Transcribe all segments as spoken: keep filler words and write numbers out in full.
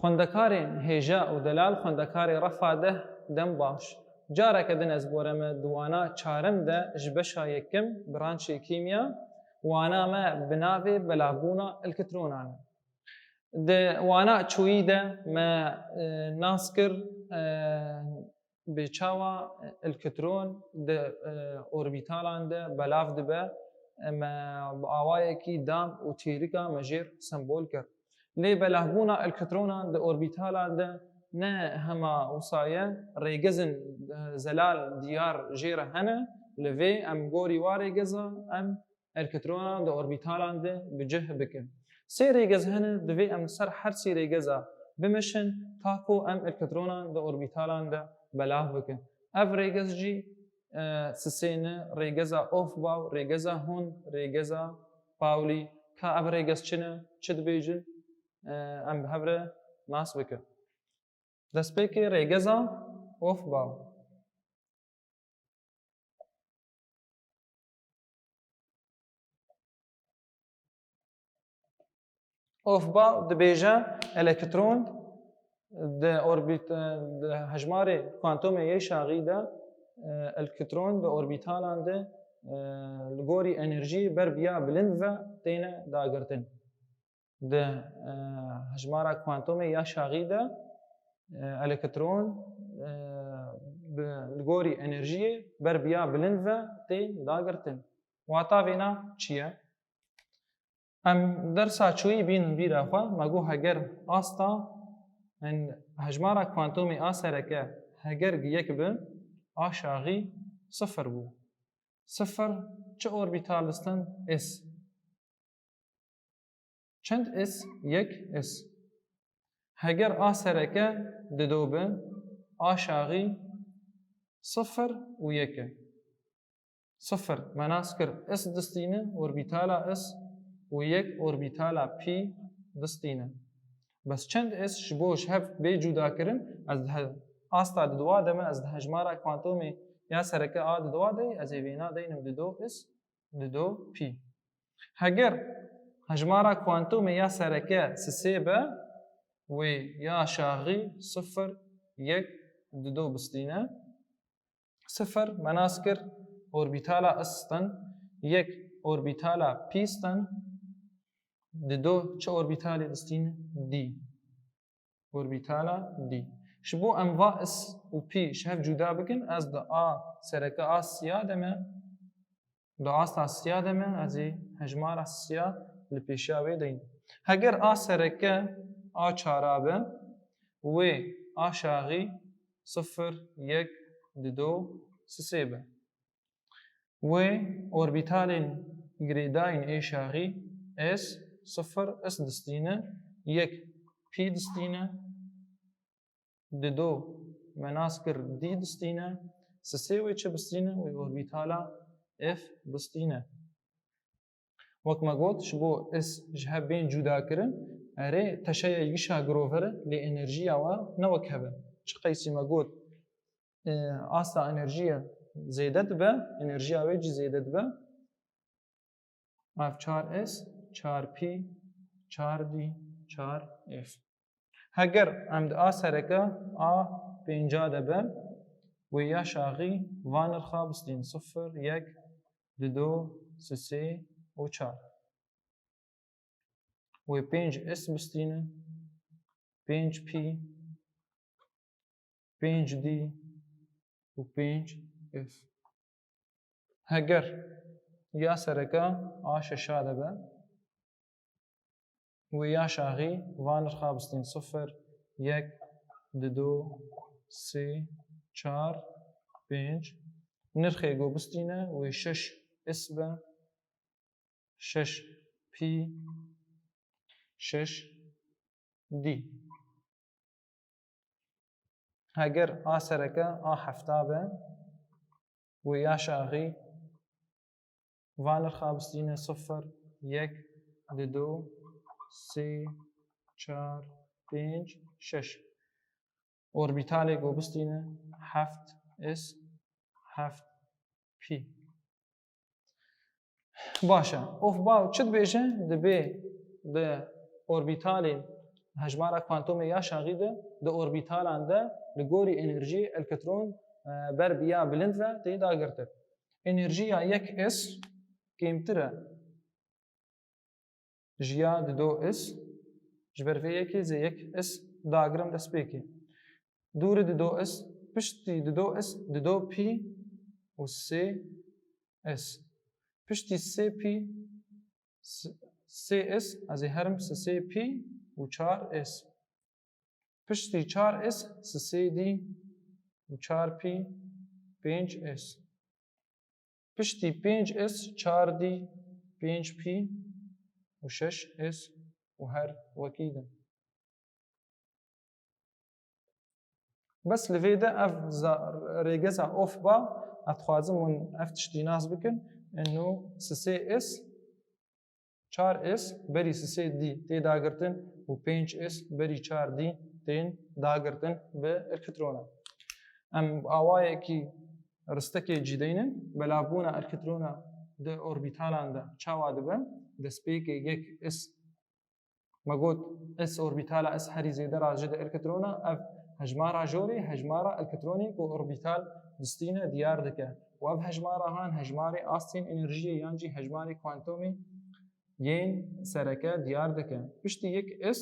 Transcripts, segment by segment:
Xwendekarên hêja û delal xwendekarê refa deh dem baş. Careke din ez boreme di wana çarim de ji beşa yekim branşê kîmya, wana me bi navê belavbûna elektronan e. Di wana çûyî de me, e, nas kir, e, bi çawa elektron di, e, orbîtalan de belav dibe, e, me bi awayekî dam û tîrika me jêr sembol kir. Lê belavbûna elektronan di orbîtalan de ne hema wisa ye, rêgezên, e, zelal diyar jê re hene, li vê em gorî wa rêgeza em elektronan di orbîtalan de bi cih bikin. Sê rêgez hene, divê em li ser her sê rêgeza bimeşin, ta ku em elektronan di orbîtalan de belav bikin. Ev rêgez jî, e, sisê ne, rêgeza Aufbau, rêgeza Hund, rêgeza Pauli. Ka ev rêgez çi ne, çi dibêjin, e, em bi hev re nas bikin. Destpêkê rêgeza Aufbau. Aufbau dibêje, elektron di orbît-, di hejmarê kuantomê yê şaxî de, e, elektron di orbîtalan de, e, li gorî enerjiyê ber bi ya bilind ve têne dagirtin. Di, e, hejmara kuantomê ya şaxî de, e, elektron, e, bi, li gorî enerjiyê ber bi ya bilind ve tê dagirtin. Wata vêna çi ye? Em dersa çûyî bînin bîra xwe, me got heger asta, en, hejmara kuantomê a sereke heger yek bi, a şaxî sifir bû. Sifir çi orbîtal distin? S. Çend S? Yek S. Heger a sereke dido bi, a şaxî sifir û yek e. Sifir, me nas kir S distîne, orbîtala S, û yek orbîtala pî distîne. Bes çend S ji bo ji hev bê cudakirin, ez di he-, asta didowa de me, ez di hejmara kuantomê ya sereke a didowa de, ez ê vêna deynim dido S, dido pî. Heger hejmara kuantomê ya sereke sisê be, wê ya şaxî sifir, yek, dido bistîne. Sifir, me nas kir, orbîtala S stin, yek, orbîtala pî stin, dido çi orbîtalê distîne? D. Orbîtala D. Ji bo em va S û pî ji hev cuda bikin, ez di a sereke a siya de me, di asta siya de me, ez ê hejmara siya li pêşiya wê deynim. Heger a sereke a çara be, wê a şaxî sifir, yek, dido, sisê be. Wê orbîtalên girêdayîn ê şaxî S sifir S distîne, yek pî distîne, dido me nas kir D distîne, sisê wê çi bistîne? Wê orbîtala F bistîne. Wek me got, ji bo S ji hev bên cuda kirin, erê teşeya yişa girover e, lê enerjiya we ne wek hev e. Çi qeysî me got, e, asta enerjiyê zêde dibe, enerjiya wê jî zêde dibe. Ev çar S, çar pî, çar D, çar F. Heger em di a sereke a pênca de be, wê ya şaxî va nirxa bistîn, sifir, yek, dido, sisê û çar. Wê pênc S bistîne, pênc pî, pênc D û pênc F. Heger ya sereke a şeşa de be, wê ya şaxî va nirxa bistîn, sifir, yek, dido, sê, çar, pênc. Nirxê ku bistîne, wê şeş S be, şeş pî, şeş D. Heger a sereke a hefta be, wê ya şaxî va nirxa bistîne, sifir, yek, dido, sê, çar, pênc, şeş. Orbîtalê ku bistîne heft S, heft pî. Baş e. Aufbau çi dibêje? Dibê di orbîtalên hejmara kuantomê ya şaxî de di orbîtalan de li gorî enerjiyê elektron, e, ber bi ya bilind ve tê dagirtin. Enerjiya yek S kêmtir e ji ya dido S, ji ber vê yekê ez ê yek S dagirim destpêkê. Dûrî dido S, piştî dido S, dido pî û sê S. Piştî sê pî, s-, sê S, ez ê herim sê pî û çar S. Piştî çar S, sê D û çar pî, pênc S. Piştî pênc S, çar D, pênc pî û şeş S û her wekî din. Bes li vê de ev za-, rêgeza of ba, ez dixwazim hûn ev tiştî nas bikin. Eno sê S, çar S berî sê D tê dagirtin û pênc S berî çar D tên dagirtin bi elektrona. Em awayekî ristekê cî deynin, belavbûna elektrona di orbîtalan de çawa dibe? Destpêkê yek S, me got S orbîtala S herî zêde razî di elektrona, ev hejmara jorê, hejmara elektronê ku orbîtal distîne diyar dike. Û ev hejmara han hejmarê astên enerjiyê yan jî hejmarê kuantomê yên sereke diyar dike. Piştî yek S,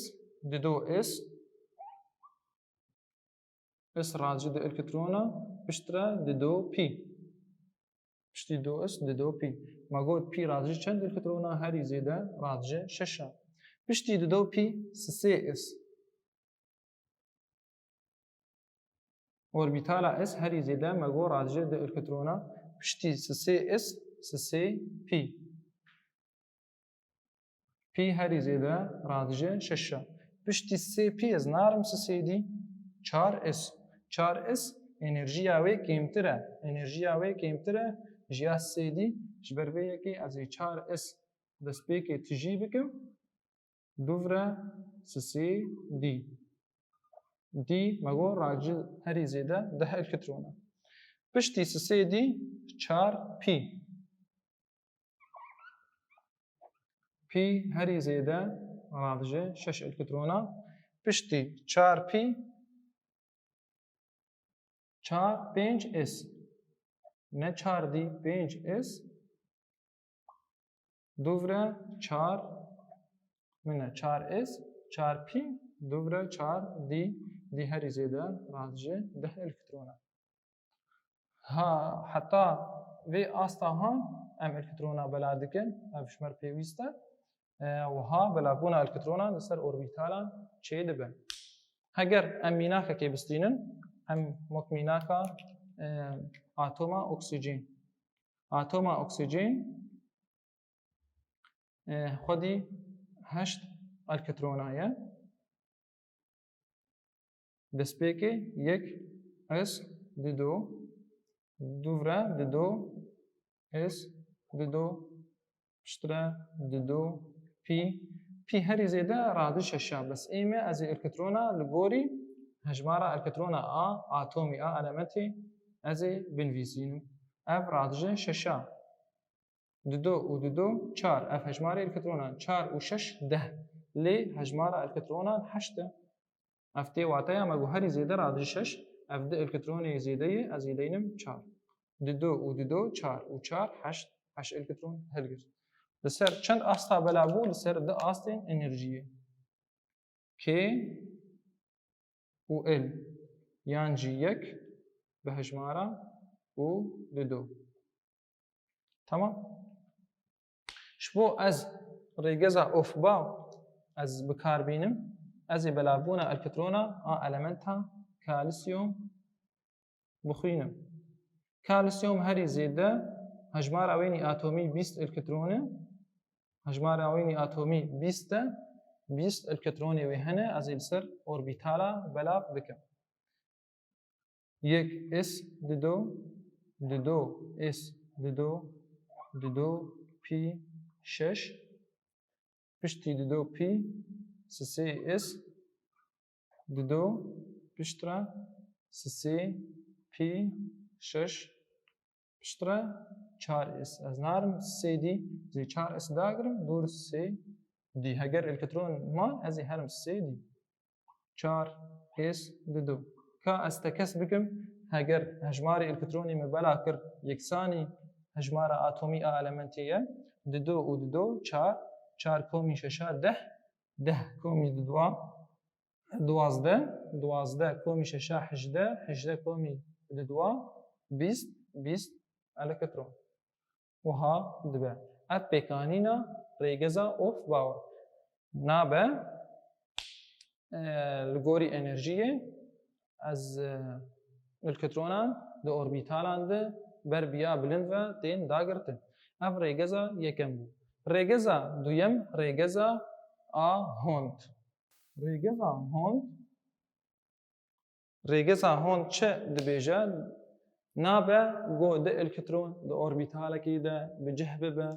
dido S, S razî di elektrona, piştre dido pî. Piştî dido S, dido pî. Me got pî razî çend elektrona herî zêde razî şeş e. Piştî dido pî, sê S. Orbîtala S herî zêde me got radije di elektrona. Piştî sê S, sê pî. Pî herî zêde radije şeş e. Piştî sê pî ez narim sê D, çar S. Çar S enerjiya wê kêmtir e. Enerjiya wê kêmtir e ji ya sê D. Ji ber vê yekê ez ê çar S destpêkê tijî bikim. Dûvre sê D. D me got radije herî zêde deh elektrona. Piştî sê D çar pî. Pî herî zêde radije şeş elektrona. Piştî çar pî, çar pênc S. Ne çar D, pênc S. Dûvre çar, min e çar S, çar pî, dûvre çar D, D herî zêde radije deh elektrona. Ha, heta vê asta ha em elektrona bela dikin, ev ji me re pêwîst e. E, wiha belavbûna elektronan li ser orbîtalan çêdibe. Heger em mînakekê bistînin, em wek mînaka, e, atoma oksîjên. Atoma oksîjên, e, xwedî heşt elektrona ye. Destpêkê yek S dido, dûvre dido, S dido, piştre dido, pî. Pî herî zêde radij şeş e, bes ê me ez ê elektrona li gorî hejmara elektrona a atomî a elementê ez ê binivîsînim. Ev radije şeş e. Dido û dido çar. Ev hejmarê elektronan çar û şeş deh. Lê hejmara elektronan heşt e. Ev tê wateya me got herî zêde radij şeş. Ev di elektronê zêde ye, ez ê deynim çar. Dido û dido çar û çar heşt, heşt elektron hilgirt. Li ser çend asta bela bû? Li ser di astên enerjiyê. K û L, yan jî yek bi hejmara û dido. Tamam. Ji bo ez rêgeza ofba ez bi kar bînim, ez ê belavbûna elektrona a elementa kalsiyum bixwînim. Kalsiyum herî zêde hejmara wênî atomî bîst elektron e. Hejmara wênî atomî bîst e. Bîst elektronê wê hene. Ez ê li ser orbîtala belav bikim. Yek S dido, dido S dido, dido pî şeş, piştî dido pî, sê S, dido, piştre, sê pî şeş, piştre, çar S. Ez narim sê D, ez ê çar S dagirim, dûr sê D. Heger elektron man, ez ê herim sê D. çar S dido. Ka ez tekes bikim, heger hejmarê elektronê me bela kir yeksanî hejmara atomî a elementê ye, dido û dido çar, çar komî şeşa deh, deh komî didoa duwazdeh, duwazdeh komî şeşa hejdeh, hejdeh komî didoa bîst, bîst elektron. Wiha dibe. Ev pêkanîna rêgeza Hofbauer nabe, e, li gorî enerjiyê ez, e, elektronan di orbîtalan de ber bi ya bilind ve tên dagirtin. Ev rêgeza yekem bû. Rêgeza duyem, rêgeza a Hond. Rêgeza Hond, rêgeza Hond çi dibêje? Nabe go du elektron di orbîtalekê de bi cih bibe,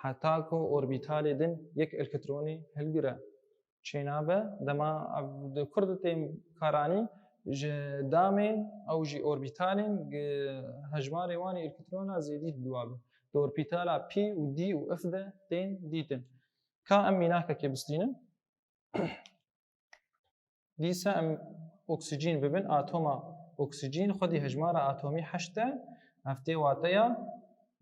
heta ku orbîtalê din yek elektronî hilgire. Çênabe, dema ev di kur de tên karanî, ji damên ew jî orbîtalên gi-, hejmarê wan ê elektrona zêdî didoa be. Di orbîtala P û D û F de tên dîtin. Ka em mînakekê bistînin. Dîsa em oksîjîn bibin, atoma oksîjîn xwedî hejmara atomî heşt e, ev tê wateya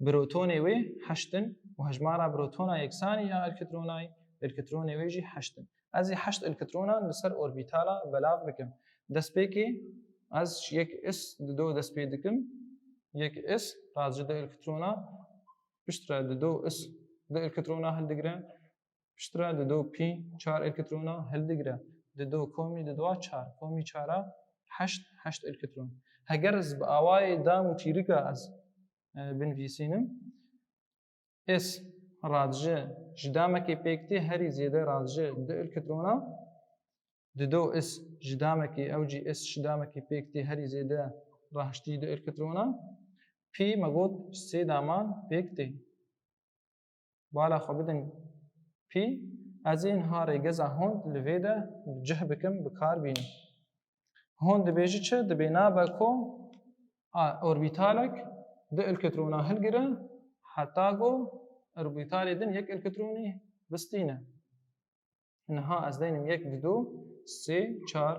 protonê wê heşt in û hejmara protona yeksanî ya elektronayî, elektronê wê jî heşt in. Ez ê heşt elektronan li ser orbîtala belav bikim. Destpêkê ez yek S dido dest pê dikim, yek S radji du elektrona, piştre dido S du elektrona hildigire, piştre dido pî çar elektrona hildigire. Dido komî didoa çar, komî çara heşt, heşt elektron. Heger ez bi awayê dam û tîrika ez, e, binivîsînim, S radji ji damekê pêk tê herî zêde radji du elektrona, dido S ji damekê, ew jî S ji damekê pêk tê herî zêde rahiştî du elektrona, pî me got ji sê daman pêk tê. Bala xwe bidin pî, ez ê niha rêgeza Hond li vê de bi cih bikim, bi kar bînim. Hond dibêje çi? Dibê nabe ku, a, orbîtalek du elektrona hilgire, heta ku orbîtalê din yek elektronî bistîne. Niha ez deynim yek, dido, sê, çar,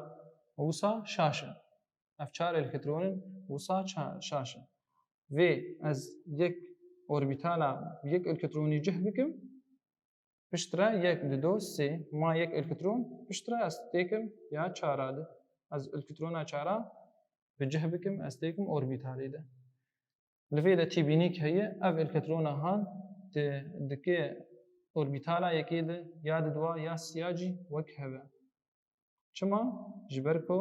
wisa şaş e. Ev çar elektronin wisa ça-, şaş e. Vê ez yek orbîtala yek elektronî cih bikim, piştre yek, dido, sê, ma yek elektron, piştre ez têkim ya çara de. Ez elektrona çara bi cih bikim, ez têkim orbîtalê de. Li vê de tîbînîk heye, ev elektrona han di, dike orbîtala yekê de ya didwa ya siya jî wek hev e. Çima? Ji ber ku,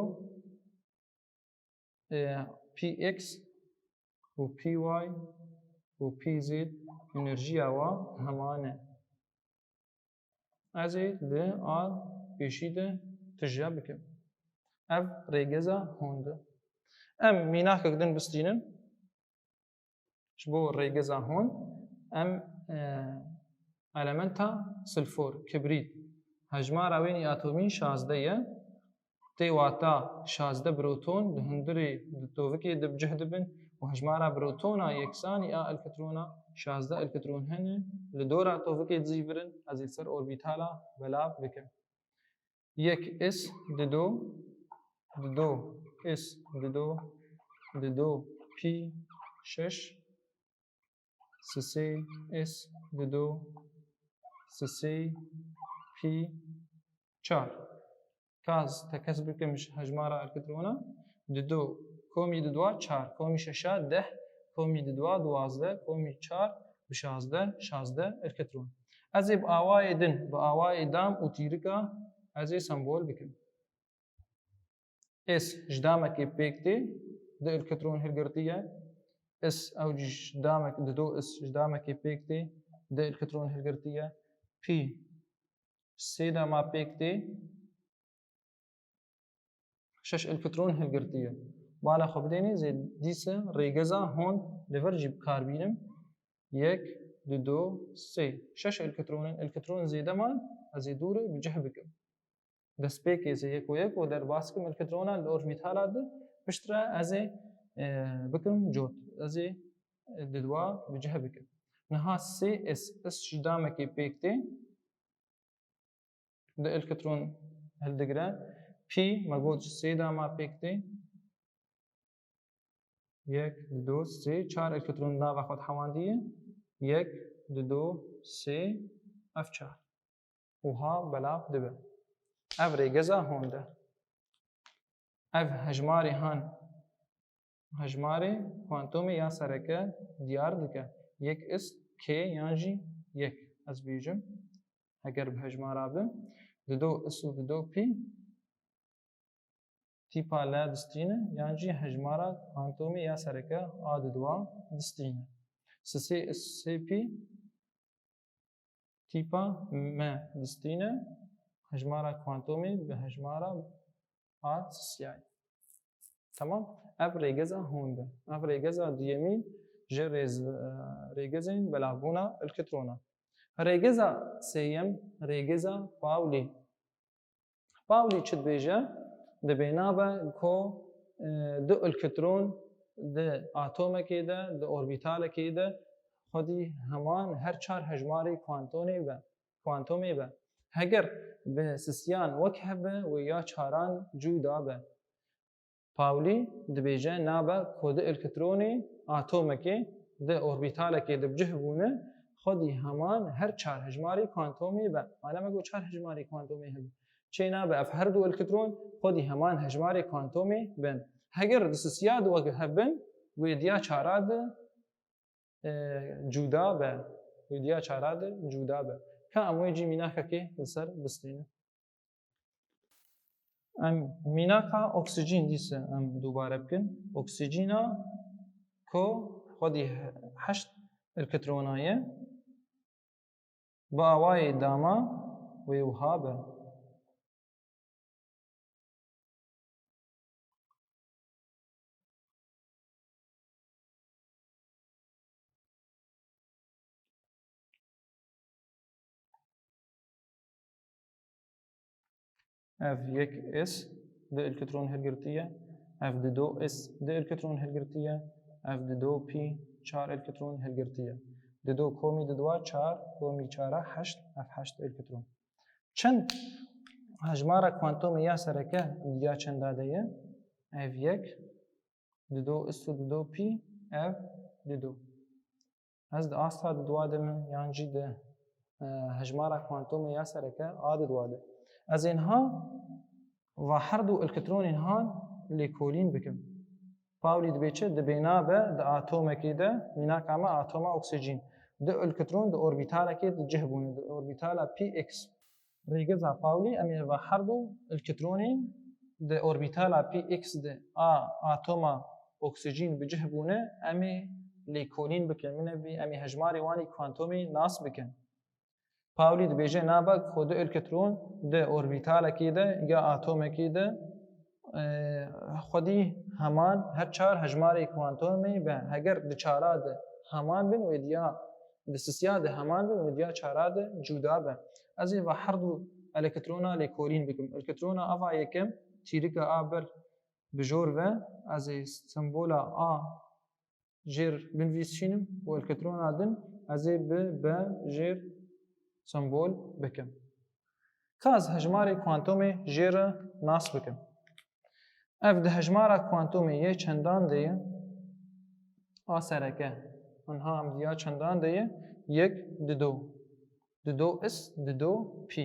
e, P X û P Y û P Z enerjiya wa heman e. Ez ê li a pêşî de tije bikim. Ev rêgeza Hond e. Em mînakek din bistînin. Ji bo rêgeza Hond, em, e, elementa silfor, kibrît, hejmara wê nî atomî şazdeh ye. Tê wata şazdeh proton di hundirê, di tovikê de bi cih dibin û hejmara protona yeksanî a elektrona şazdeh elektron hene, li dora tovikê dizîvirin, ez ê li ser orbîtala belav bikim. Yek S dido, dido S dido, dido pî şeş, sisê S dido, sisê pî çar. Ka ez tekez bikim ji hejmara elektrona, dido komî didoa çar, komî şeşa deh, komî didoa duwazdeh, komî çar bi şazdeh, şazdeh elektron. Ez ê bi awayê din, bi awayê dam û tîrika ez ê sembol bikim. S ji damekê pêk tê, du elektron hilgirtiye. S ew jî ji damek, dido S ji damekê pêk tê, du elektron hilgirtiye. Pî sê dama pêk tê, şeş elektron hilgirtiye. Bala xwe bidênê, zê dîse rêgeza Hond li vir jî bi kar bînim. Yek, dido, sê. Şeş elektron in, elektron zêde man, ez ê dû re bi cih bikim. Destpêkê zê yek û yek û derbas kim elektrona li orbîtala di, piştre ez ê, e, bikim cot. Ez ê, e, di dua bi cih bikim. Niha sê S, S ji damekê pêk tê, du elektron hildigire. Pî, me got ji sê de ma pêk tê. Yek, dido, sê, çar elektron nava xwe dihewandiye. Yek, dido, sê, ev çar. Wiha belav dibe. Ev rêgeza hûn de. Ev hejmarê han, hejmarê kuantomê ya sereke diyar dike. Yek is k yan jî yek, ez bêjim. Heger bi hejmara bin, dido is û dido pî tîpa L distîne, yan jî hejmara kuantomê ya sereke a diduwa distîne. Sisê is sê pî tîpa M distîne, hejmara kuantomê bi hejmara a sisiyayê. Tamam? Ev rêgeza hûn be. Ev rêgeza duyemî ji rêz-, e, rêgezên belavbûna elektrona. Rêgeza sêyem, rêgeza Paulî. Paulî çi dibêje? Dibênabe ku, e, du elektron di atomekê de, di orbitalekê de xwedî heman her çar hejmarê kuantonê be, kuantomê be. Heger bi sisiyan wek hev be, wê ya çaran cuda be. Paulî dibêje nabe ku du elektronê atomekê di orbitalekê de bi cih bûne, xwedî heman her çar hejmarê kuantomê be. Mane me got çar hejmarê kuantomê hebe. Çê nabe ev her du elektron xwedî heman hejmarê kuantomê bin. Heger di sisiya de wek hev bin, wê diya çara de e, cuda be. Wê diya çara de cuda be. Ka em wê cî mînakekê li ser bistînin. Em mînaka oksîjîn dîse em dubare bikin. Oksîjîna ku xwedî heşt elektrona ye, bi awayê dama wê wiha be. Ev yek S du elektron hilgirtiye, ev dido S du elektron hilgirtiye, ev dido pî çar elektron hilgirtiye. Dido komî diduwa çar, komî çara heşt, ev heşt elektron. Çend hejmara kuantomê ya sereke diya çenda de ye? Ev yek, dido is û dido pî, ev dido. Ez di asta diduwa de me, yan jî di, e, hejmara kuantomê ya sereke a diduwa de. Ez ê niha va her du elektronên han lêkolîn bikim. Paulî dibê çi? Dibênabe di atomekê de, mînaka me atoma oksîjîn. Du elektron di orbitalekê di cih bûne, di orbitala pî X. Rêgeza Paulî, em ê va her du elektronên di orbitala pî X de a atoma oksîjîn bi cih bûne, em ê lêkolîn bikin. Min e bî, em ê hejmarê wan ê kuantomî nas bikin. Paulî dibêje nabe ku du elektron di orbitalekê de ya atomekê de, e, xwedî heman her çar hejmarê kuantomê be. Heger di çara de heman bin, wê diya di sisiya de heman bin, wê diya çara de cuda be. Ez ê va her du elektrona lêkolîn bikim. Elektrona ava yekem, tîrika a ber bi jor ve, ez ê sembola A jêr binivîsînim û elektrona din ez ê bi B jêr sembol bikim. Ka ez hejmarê kuantomê jê re nas bikim. Ev di hejmara kuantomê yê çendan de ye? A sereke. Niha em diya çendan de ye? Yek, dido. Dido is, dido pî.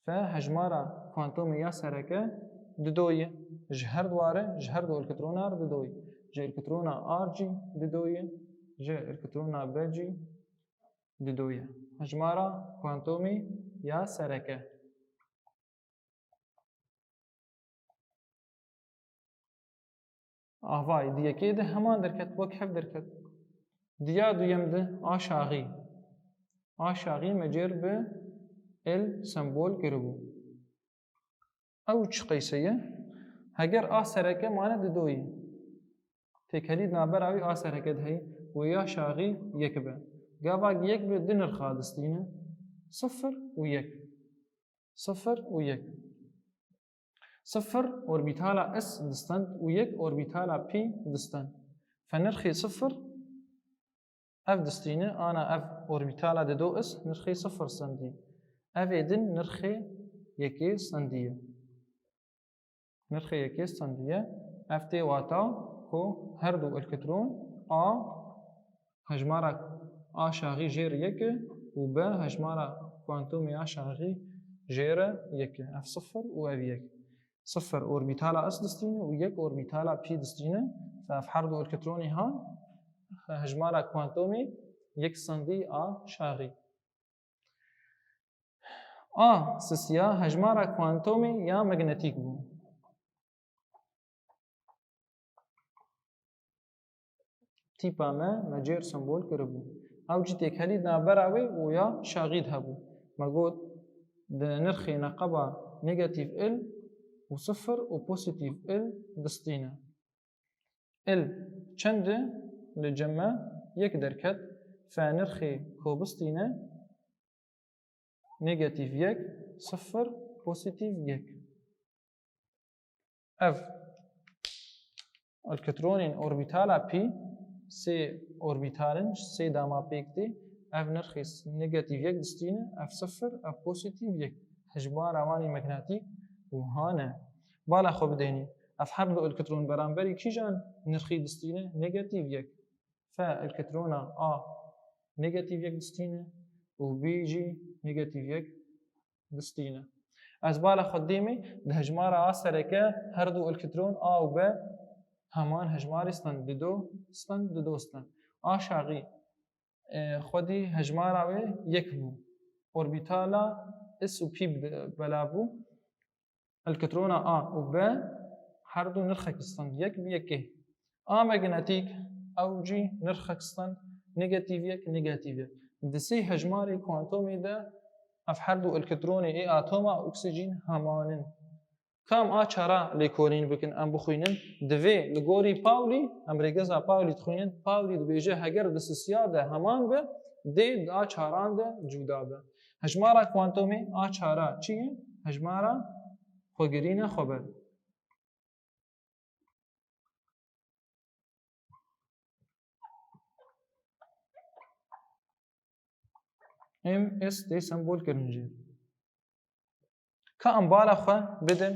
Fe hejmara kuantomê ya sereke dido ye. Ji her dware, ji her du elektrona re dido ye. Ji elektrona A jî dido ye, ji elektrona B jî dido ye. Hejmara kuantomî ya sereke. Avayî di yekê de heman derket, wek hev derket. Diya duyem de aşaxî. Aşaxî me cêr bi L sembol kiribû. Ew çi qeyse ye? Heger a sereke mane didoyî. Têkelî di navbera wî a sereke de heye û ya şaxî yek be. Gava yek be du nirxa distîne. Sifir û yek. Sifir û yek. Sifir orbîtala S distend û yek orbîtala pî distend. Fe nirxê sifir ev distîne, ana ev orbîtala dido S nirxê sifir stendî. Ev ê din nirxê yekê stendî ye. Nirxê yekê standî ye. Ev tê wata ku her du elektron A hejmara aşaxî jêr yek e û B hejmara kuantomê aşaxî jêr e yek e. Ev sifir û ev yek. Sifir orbîtala S distîne û yek orbîtala P distîne. Ev her du elektronê ha hejmara kuantomê yek standî aşaxî. A sisiya hejmara kuantomê ya magnetîk bû. Tîpa me, me cêr sembol kiribû. Ew jî têkelî di navbera wê û ya şaxî de hebû. Me got, di nirxê neqeba negatîf L û sifir û pozîtîf L distîne. L çend e? Li cem me yek derket. Fe nirxê ku bistîne negatîf yek, sifir, pozîtîf yek. Ev elektronên orbîtala P, sê orbîtal in, sê dama pêk tê. Ev nirxê s-, negatîf yek distîne, ev sifir, ev pozîtîf yek. Hejmara wan ê magnetîk wiha ne. Bala xwe bidênî. Ev her du elektron beramberî kîjan nirxî distîne? Negatîf yek. Fe elektron a A negatîf yek distîne û B jî negatîf yek distîne. Ez bala xwe dêmê, di hejmara A sereke her du elektron A û B heman hejmarê stend, dido stend, dido stend. Aşaxî, e, xwedî hejmara wê yek bû. Orbîtala S û P bi-, belav bû. Elektrona A û B her du nirxek stend, yek bi yekê. A magnetîk, ew jî nirxek stend, negatîf yek, negatîf yek. Di sê hejmarê kuantomê de ev her du elektronê ê atoma oksîjîn heman in. Kam a çara lêkolîn bikin, em bixwînin. Divê li gorî Paulî, em rêgeza Paulî dixwînin. Paulî dibêje, heger di sisiya de heman be, dê di a çaran de cuda be. Hejmara kuantomê a çara çi ye? Hejmara xwegirîna xweber. M S tê sembol kirin jê. Ka em bala xwe bidin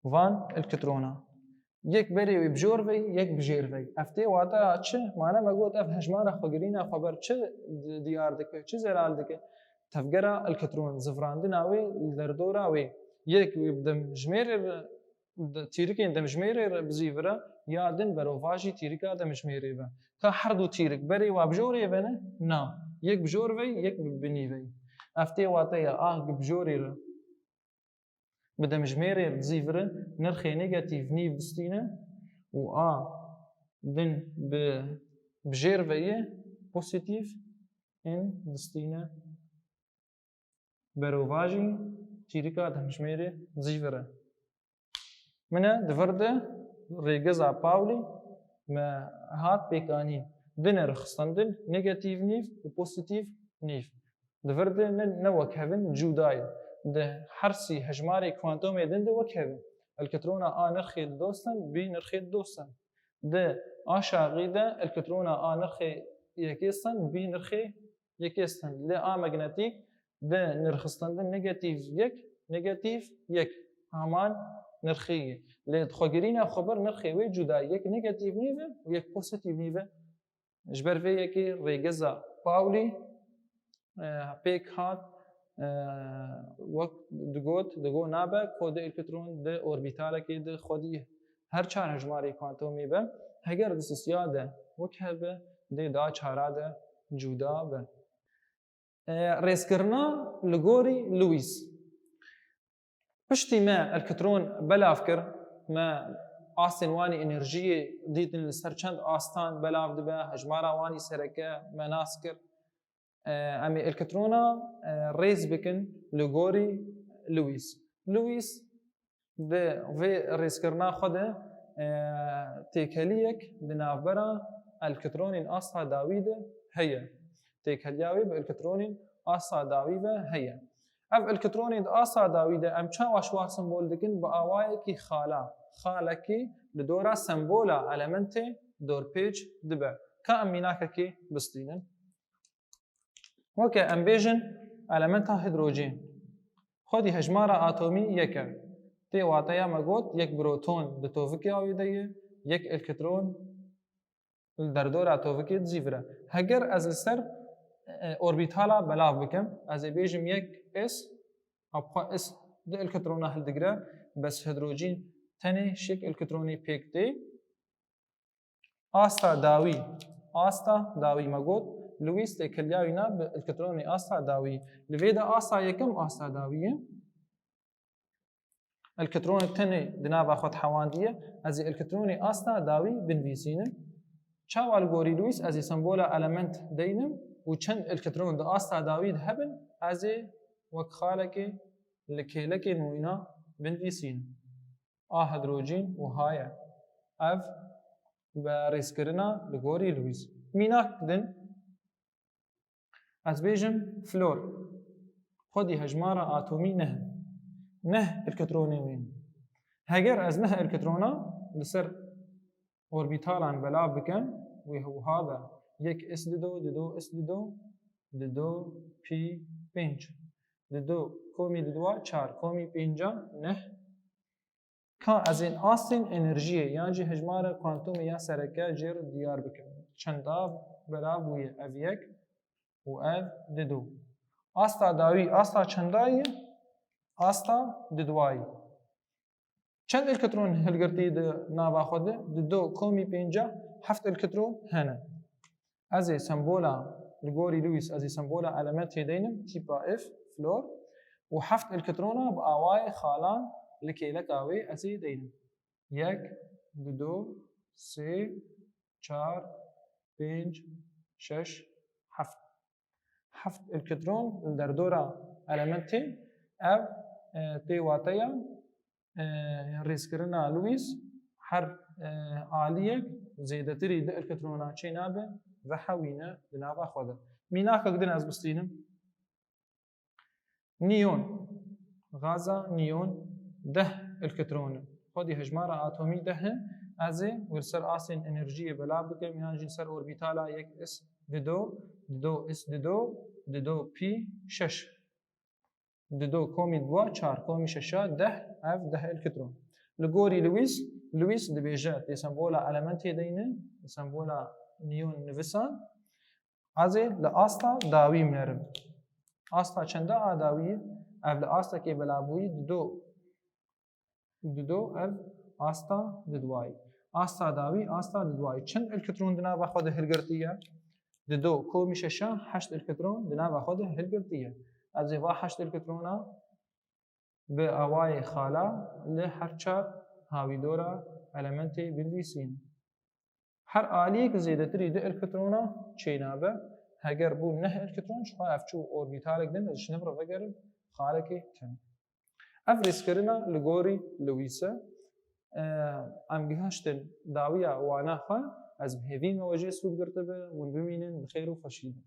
van elektrona. Yek berê wê bi jor vey, yek bi jêr vey. Ev tê wata çi? Mane me got ev hejmara xwegirîna xweber çi di-, diyar dike, çi zelal dike? Tevgera elektron, zivrandina wê li derdora wê. Yek wê bi demjimêrê re, di-, tîrikên demjimêrê re bizîvire, ya din berovajî tîrika demjimêrê ve. Ka her du tîrik berê wa bi jorê ve ne? Na. Yek bi jor vey, yek bi binî vey. Ev tê wateya a bi jorê re bi demjimêrê dizîvire, nirxê negatîf nîv distîne û a din bi, bi jêr ve ye pozîtîf ên distîne. Berovajî tîrika demjimêrê dizîvire. Min e di vir de rêgeza Paulî me hat pêkanîn. Du nirx standin, negatîf nîv û pozîtîf nîv. Di vir de ne, ne wek hev in, cuda ye. Di her sî hejmarê kuantomê din de wek hev in. Elektrona A nirxê dido stend, B nirxê dido stend. Di aşaxî de elektrona A nirxê yekê stend, B nirxê yekê stend. Lê a magnetîk di nirxistandin negatîf yek, negatîf yek heman nirxî ye. Lê di xwegirîna xweber nirxê wê cuda ye. Yek negatîf nîv e û yek pozîtîf nîv e. Ji ber vê yekê rêgeza Paulî, e, pêk hat, e, wek digot, digot nabe ku du elektron di orbîtalekê di xwedî her çar hejmarê kuantomî be, heger di sisiya de wek hev be, dê da çara de cuda be. E, rêzkirina li gorî Lewis. Piştî me elektron belav kir, me astên wan ê enerjiyê dîtin li ser çend astan belav dibe, hejmara wan ê sereke me nas kir. E, em ê elektrona, e, rêz bikin li gorî Lewis. Lewis di vê rêzkirina xwe de, e, têkeliyek di navbera elektronên asta dawî de heye. Têkeliya wê bi elektronên asta dawî ve heye. Ev elektronên di asta dawî de em çawa ji wan sembol dikin? Bi awayekî xala. Xalekî li dora sembola elementê dorpêç dibe. Ka em mînakekê bistînin. Weke em bêjin elementa hîdrojên. Xwedî hejmara atomî yek e. Tê wateya me got, yek proton di tovikê wî de ye, yek elektron li derdora tovikê dizîvire. Heger ez li ser, e, orbîtala belav bikim, ez ê bêjim yek S, a bi xwe S du elektrona hildigire, bes hidrojîn tenê şêk elektronê pêk tê. Asta dawî, asta dawî me got, Lewis têkiliya wî ne bi elektronê asta dawî. Li vê de asta yekem asta dawî ye. Elektronek tenê di nava xwe de hewandiye, ez ê elektronê asta dawî binivîsînim. Çawa li gorî Lewis ez ê sembola element deynim û çend elektron di asta dawî de hebin, ez ê wek xalekê li kêlekê nûyna binivîsînim. A hidrojîn wiha ye. Ev bi rêzkirina li gorî Lewis. Mînak din, ez bêjim flor. Xwedî hejmara atomî neh. Neh elektronê wê. Heger ez neh elektrona li ser orbîtalan belav bikim, wê wiha be yek S dido, dido S dido, dido pî pênc. Dido komî didoa çar, komî pênca neh. Ka ez ên astên enerjiyê yan jî hejmara kuantumê ya sereke jê re diyar bikim. Çenda belav bûye ev yek û ev dido. Asta dawî, asta çendayî? Asta didwayî. Çend elektron hilgirtî di nava xwe de? Dido komî pênca heft elektron hene. Ez ê sembola, li gorî Lewis, ez ê sembola elementê deynim, tîpa F, flor, û heft elektrona bi awayê xalan li kêleka wê ez ê deynim. Yek, dido, sê, çar, pênc, şeş, heft. Heft elektron li derdora elementê, ev, e, tê wateya, e, rêzkirina Lewis, her, e, aliyek zêdetirî du elektrona çênabe, vehewîne di nava xwe de. Mînakek din ez bistînim. Nîyon, gaza nîyon deh elektron e. Xwedî hejmara atomî deh e, ez ê wê li ser astên enerjiyê belav bikim, yan jî li ser orbîtala yek S dido, dido S dido, dido pî şeş. Dido komî dua çar, komî şeşa deh, ev deh elektron. Li gorî Lewis, Lewis dibêje, tê sembola elementê deyne, tê sembola nîyon nivisan, ez ê li asta dawî minerim. Asta çenda a dawî? Ev li astekê belabûyî dido, dido ev asta didwayî. Asta dawî, asta didwayî. Çend elektron di nava xwe de hilgirtiye? Dido komî şeşa heşt elektron di nava xwe de hilgirtiye. Ez ê va heşt elektrona bi awayê xala li her çar hawîdora elementê binivîsînim. Her aliyek zêdetirî du elektrona çênabe, heger bû neh elektron, ji xwe ev çû orbitalek din, ez ji nav re vegerim, xalekê kin. Ev rêzkirina li gorî Lewis e. Em gihiştin dawiya wana xwe, ez bi hêvî me we jê sûd girtibe, hûn bimînin bi xêr û xweşî de.